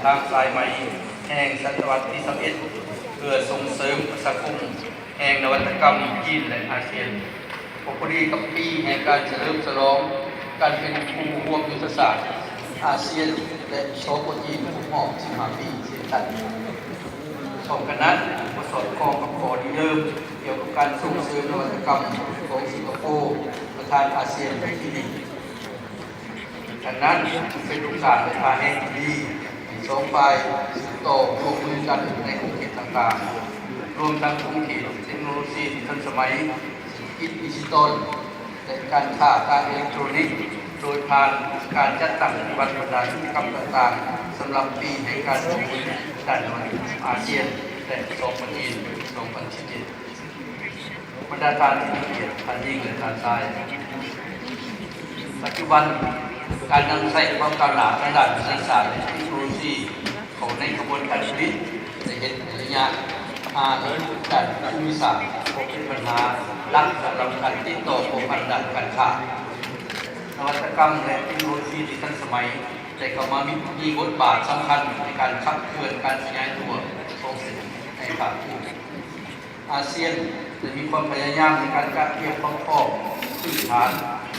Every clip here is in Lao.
ທາງສາຍໄໝແຫ່ງສະຕະວັດທີຊາວເອັດ ເພື່ອສົ່ງເສີມປະຊາຄົມແຫ່ງນະວັດຕະກຳຈີນ ແລະ ອາຊຽນ. ພໍດີກັບປີແຫ່ງການສະເຫຼີມສະຫຼອງການເປັນຄູ່ຮ່ວມຍຸດທະສາດອາຊຽນ ແລະ ສປ ຈີນ ຄົບຮອບສິບຫ້າປີເຊັ່ນກັນ. ພ້ອມກັນນັ້ນ, ກໍສອດຄ່ອງກັບຂໍ້ລິເລີ່ມກ່ຽວກັບການສົ່ງເສີມນະວັດຕະກຳຂອງສິງກະໂປ ປະທານອາຊຽນໃນປີນີ້. ດັ່ງນັ້ນ, ເປັນໂອກາດ ແລະ ທ່າແຮງທີ່ດີໃຫ້ສອງຝ່າຍສືບຕໍ່ຮ່ວມມືກັນໃນຂົງເຂດຕ່າງໆ, ລວມທັງຂົງເຂດເຕັກໂນໂລຊີທີ່ທັນສະໄໝ, ເສດຖະກິດດິຈິຕອນ ແລະ ການຄ້າທາງເອເລັກໂທຣນິກ, ໂດຍຜ່ານການຈັດຕັ້ງປະຕິບັດບັນດາກິດຈະກຳຕ່າງໆ ສຳລັບປີແຫ່ງການຮ່ວມມືດ້ານນະວັດຕະກຳອາຊຽນ ແລະ ສປ ຈີນ ສອງພັນສິບເຈັດ. ບັນດາທ່ານທີ່ມີກຽດ, ທ່ານຍິງ ແລະ ທ່ານຊາຍ, ປັດຈຸບັນ, ການນຳໃຊ້ຄວາມກ້າວໜ້າທາງດ້ານວິທະຍາສາດ ແລະ ເຕັກໂນໂລຊີເຂົ້າໃນຂະບວນການຜະລິດ ໄດ້ເຮັດໃຫ້ໄລຍະຫາການພູມສາດເປັນບັນຫາຫຼັກສຳລັບການຕິດຕໍ່ພົວພັນດ້ານການຄ້າ. ນະວັດຕະກຳ ແລະ ເຕັກໂນໂລຊີທີ່ທັນສະໄໝໄດ້ເຂົ້າມາມີ ມີບົດບາດສຳຄັນໃນການຂັບເຄື່ອນການຂະຫຍາຍຕົວຂອງເສດຖະກິດໃນພາກພື້ນ. ອາຊຽນໄດ້ມີຄວາມພະຍາຍາມໃນການກະກຽມຄວາມພ້ອມພື້ນຖານ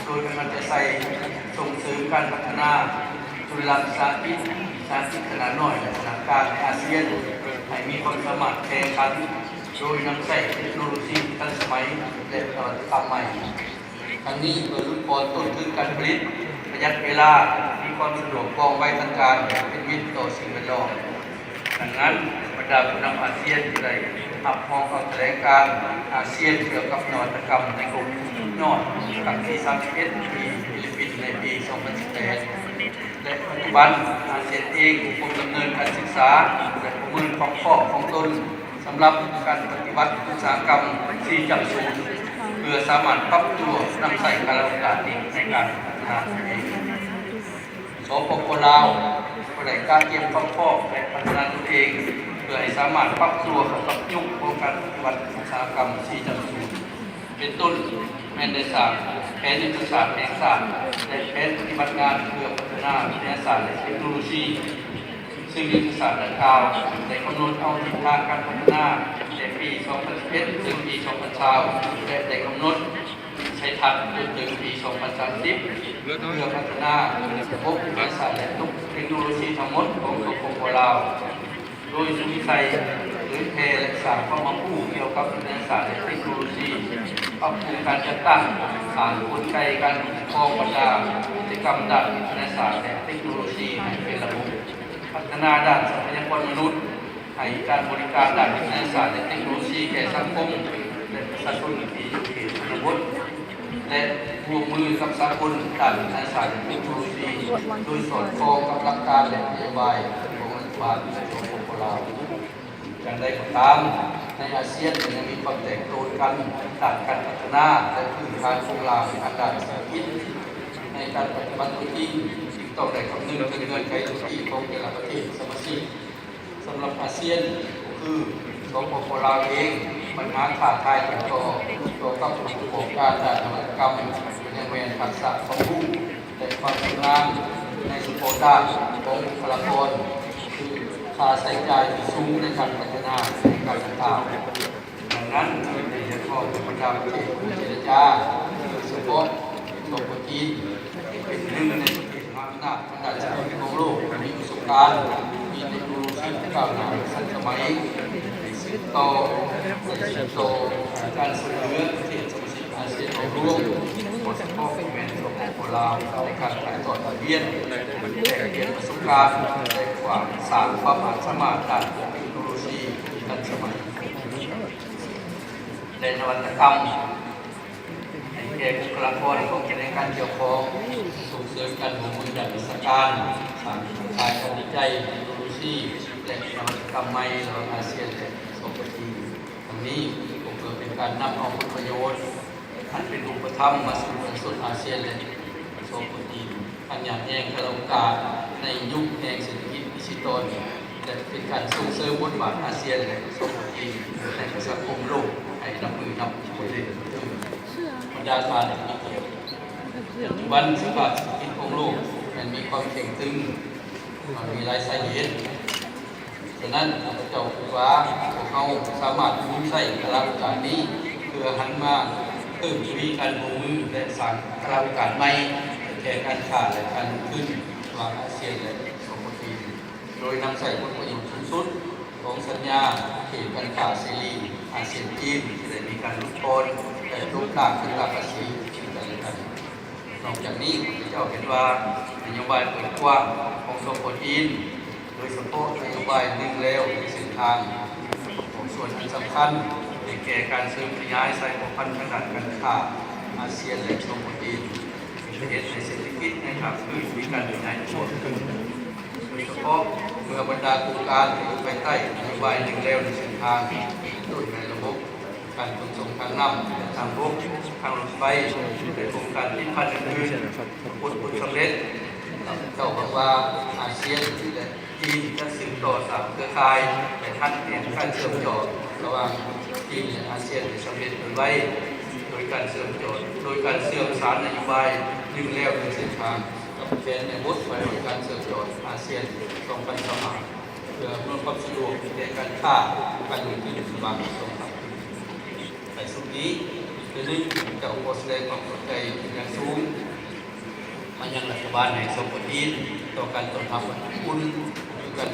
ໂດຍກຳລັງຈະໃສ່ສົ່ງເສີມການພັດທະນາທຸລະວິສາຫະກິດ, ວິສາຫະກິດຂະໜາດນ້ອຍ ແລະ ຂະໜາດກາງໃນອາຊຽນ ໃຫ້ມີຄວາມສາມາດແຂ່ງຂັນ ໂດຍນຳໃຊ້ເຕັກໂນໂລຊີທີ່ທັນສະໄໝ ແລະ ນະວັດຕະກຳໃໝ່. ທັງນີ້ເພື່ອຫຼຸດຜ່ອນຕົ້ນທຶນການຜະລິດ, ປະຢັດເວລາ, ມີຄວາມສະດວກ, ວ່ອງໄວທັນການ ແລະ ເປັນມິດຕໍ່ສິ່ງແວດລ້ອມ. ດັ່ງນັ້ນ, ບັນດາຜູ້ນຳອາຊຽນໄດ້ຮັບຮອງເອົາຖະແຫຼງການອາຊຽນກ່ຽວກັບນະວັດຕະກຳໃນກົມສຸດຍອດຄັ້ງທີສາມສິບເອັດ ທີ່ຟີລິບປິນໃນປີສອງພັນສິບແປດ ແລະ ປັດຈຸບັນອາຊຽນເອງກໍຄົງດຳເນີນການສຶກສາ ແລະ ປະເມີນຄວາມພ້ອມຂອງຕົນ ສຳລັບການປະຕິວັດອຸດສາຫະກຳສີ່ຈຸດສູນ ເພື່ອສາມາດປັບຕົວນຳໃຊ້ກາລະໂອກາດນີ້ໃນການພັດທະນາຕົນເອງ. ສປປ ລາວ ກໍໄດ້ກະກຽມຄວາມພ້ອມ ແລະ ພັດທະນາຕົນເອງ ເພື່ອໃຫ້ສາມາດປັບຕົວເຂົ້າກັບຍຸກຂອງການປະຕິວັດອຸດສາຫະກຳສີ່ຈຸດສູນ ເປັນຕົ້ນແມ່ນໄດ້ສ້າງແຜນຍຸດທະສາດແຫ່ງຊາດ ແລະ ແຜນປະຕິບັດງານເພື່ອພັດທະນາວິທະຍາສາດ ແລະ ເຕັກໂນໂລຊີ ຊຶ່ງຍຸດທະສາດດັ່ງກ່າວໄດ້ກຳນົດເອົາທິດທາງການພັດທະນາແຕ່ປີສອງພັນສິບເອັດ ເຖິງປີສອງພັນຊາວ ແລະ ໄດ້ກຳນົດໃສ່ທັດຈົນເຖິງປີສອງພັນສາມສິບ ເພື່ອພັດທະນາລະບົບວິທະຍາສາດ ແລະ ເຕັກໂນໂລຊີທັງໝົດຂອງ ສປປ ລາວ. ໂດຍສຸມໃສ່ເຜີຍແຜ່ ແລະ ສ້າງຄວາມຮັບຮູ້ກ່ຽວກັບວິທະຍາສາດ ແລະ ເຕັກໂນໂລຊີ, ປັບປຸງການຈັດຕັ້ງ, ສ້າງກົນໄກການຄຸ້ມຄອງບັນດາກິດຈະກຳດ້ານວິທະຍາສາດ ແລະ ເຕັກໂນໂລຊີໃຫ້ເປັນລະບົບ, ພັດທະນາດ້ານຊັບພະຍາກອນມະນຸດ, ໃຫ້ການບໍລິການດ້ານວິທະຍາສາດ ແລະ ເຕັກໂນໂລຊີແກ່ສັງຄົມ ແລະ ປະຊາຊົນທີ່ຢູ່ເຂດຊົນນະບົດ ແລະ ຮ່ວມມືກັບສາກົນດ້ານວິທະຍາສາດ ແລະ ເຕັກໂນໂລຊີ ໂດຍສອດຄ່ອງກັບຫຼັກການ ແລະ ນະໂຍບາຍຂອງລັດຖະບານ ແລະ ສປປ ລາວ. ຢ່າງໃດກໍຕາມ, ໃນອາຊຽນຍັງມີຄວາມແຕກໂຕນກັນດ້ານການພັດທະນາ ແລະ ພື້ນຖານໂຄງລ່າງທາງດ້ານເສດຖະກິດ. ໃນການປະຕິບັດຕົວຈິງ, ຈຶ່ງຕ້ອງໄດ້ຄຳນຶງເຖິງເງື່ອນໄຂທຸລະກິດຂອງແຕ່ລະປະເທດສະມາຊິກ. ສຳລັບອາຊຽນກໍຄື ສປປ ລາວເອງ, ບັນຫາທ້າທາຍຕົ້ນຕໍຕໍ່ກັບຜູ້ປະກອບການດ້ານນະວັດຕະກຳກໍຍັງແມ່ນທັກສະຄວາມຮູ້ ແລະ ຄວາມຊຳນານໃນສະເພາະດ້ານຂອງບຸກຄະລາກອນ, ຄືຄ່າໃຊ້ຈ່າຍທີ່ສູງໃນການພັດທະນາແຂວງການດັ່ງກ່າວ. ດັ່ງນັ້ນ, ຈຶ່ງໄດ້ຮຽກຮ້ອງໃຫ້ບັນດາປະເທດຄູ່ເຈລະຈາ, ໂດຍສະເພາະ ສປ ຈີນ, ເປັນໜຶ່ງໃນປະເທດມະຫາອຳນາດທາງດ້ານເສດຖະກິດຂອງໂລກ, ມີປະສົບການ, ມີເຕັກໂນໂລຊີທີ່ກ້າວໜ້າທັນສະໄໝ, ສືບຕໍ່, ສືບຕໍ່ການຊ່ວຍເຫຼືອປະເທດສະມາຊິກອາຊຽນເອົາລວມ, ໂດຍສະເພາະແມ່ນ ສປປ ລາວ ໃນການຖ່າຍທອດບົດຮຽນ, ແລກປ່ຽນປະສົບການ ແລະ ກວາງສ້າງຄວາມອາດສາມາດດ້ານເຕັກໂນໂລຊີທີ່ທັນສະໄໝ ແລະ ນະວັດຕະກຳ ໃຫ້ແກ່ບຸກຄະລາກອນຂອງຂະແໜງການກ່ຽວຂ້ອງ, ສົ່ງເສີມການຮ່ວມມືດ້ານວິຊາການ, ສ້າງໂຄງຂ່າຍການວິໄຈເຕັກໂນໂລຊີ ແລະ ນະວັດຕະກຳໃໝ່ລະຫວ່າງອາຊຽນ ແລະ ສປ ຈີນ. ທັງນີ້ກໍເພື່ອເປັນການນຳເອົາຜົນປະໂຫຍດອັນເປັນຮູບປະທຳມາສູ່ປະຊາຊົນອາຊຽນ ແລະ ສປ ຈີນ ອັນຍາດແຍ່ງກາລະໂອກາດໃນຍຸກແຫ່ງເສດຖະກິດດິຈິຕອນ ແລະ ເປັນການສົ່ງເສີມບົດບາດອາຊຽນ ແລະ ສປ ຈີນ ໃນປະຊາຄົມໂລກໃຫ້ນັບມື້ນັບຄົນເພີ່ມຂຶ້ນ. ບັນດາທ່ານທີ່ມີກຽດ, ປັດຈຸບັນສະພາບເສດຖະກິດຂອງໂລກແມ່ນມີຄວາມເຄັ່ງຕຶງ, ມັນມີຫຼາຍສາເຫດ. ສະນັ້ນ ຂ້າພະເຈົ້າຄິດວ່າ ພວກເຮົາສາມາດໝູນໃຊ້ໂອກາດນີ້ ເພື່ອຫັນມາເພີ່ມທະວີການຮ່ວມມື ແລະ ສ້າງໂອກາດໃໝ່ແກ່ການຄ້າ ແລະ ການລົງທຶນ ລະຫວ່າງອາຊຽນ ແລະ ສປປ ຈີນ ໂດຍນຳໃຊ້ຜົນປະໂຫຍດສູງສຸດຂອງສັນຍາເຂດການຄ້າເສລີອາຊຽນ-ຈີນ ທີ່ໄດ້ມີການຫຼຸດຜ່ອນ ແລະ ລົດລາຄຂຶ້ນລາຄາສີ ຊຶ່ງກັນແລະກັນ. ນອກຈາກນີ້ ຂ້າພະເຈົ້າເຫັນວ່າ ນະໂຍບາຍເປີດກວ້າງຂອງ ສປປ ຈີນ ໂດຍສະເພາະນະໂຍບາຍໜຶ່ງແລວໜຶ່ງເສັ້ນທາງ ມີສ່ວນອັນສຳຄັນໃຫ້ແກ່ການເສີມຂະຫຍາຍສາຍພົວພັນທາງດ້ານການຄ້າອາຊຽນ ແລະ ສປປ ຈີນ ເຮັດໃຫ້ເສດຖະກິດໃນພາກພື້ນມີການຂະຫຍາຍຕົວຂຶ້ນ ໂດຍສະເພາະເມື່ອບັນດາໂຄງການທີ່ຢູ່ພາຍໃຕ້ນະໂຍບາຍໜຶ່ງແລວໜຶ່ງເສັ້ນທາງ ເປັນຕົ້ນແມ່ນລະບົບການຂົນສົ່ງທາງນ້ຳ ແລະ ທາງບົກ, ທາງລົດໄຟ ແລະ ໂຄງການຕິດພັນອື່ນໆປາກົດຜົນສຳເລັດ. ເຈົ້າຫວັງວ່າອາຊຽນ ແລະ ຈີນຈະສືບຕໍ່ສ້າງເຄືອຂ່າຍ ແລະ ຫັດແໜ້ນການເຊື່ອມຈອດລະຫວ່າງຈີນ ແລະ ອາຊຽນໃຫ້ສຳເລັດໂດຍໄວ ໂດຍການເຊື່ອມຈອດ ໂດຍການເຊື່ອມສານນະໂຍບາຍໜຶ່ງແລວໜຶ່ງເສັ້ນທາງ ກັບແຜນແມ່ບົດວ່າດ້ວຍການເຊື່ອມຈອດອາຊຽນສອງພັນຊາວຫ້າ ເພື່ອອຳນວຍຄວາມສະດວກແກ່ການຄ້າການລົງທຶນລະຫວ່າງສອງພັກ. ໃນສຸດນີ້ ເທື່ອໜຶ່ງ ຂ້າພະເຈົ້າຂໍສະແດງຄວາມຂອບໃຈເປັນຢ່າງສູງມາຍັງລັດຖະບານແຫ່ງ ສປປ ຈີນ ຕໍ່ການຕ້ອນຮັບອັນອົບອຸ່ນ ຄືການ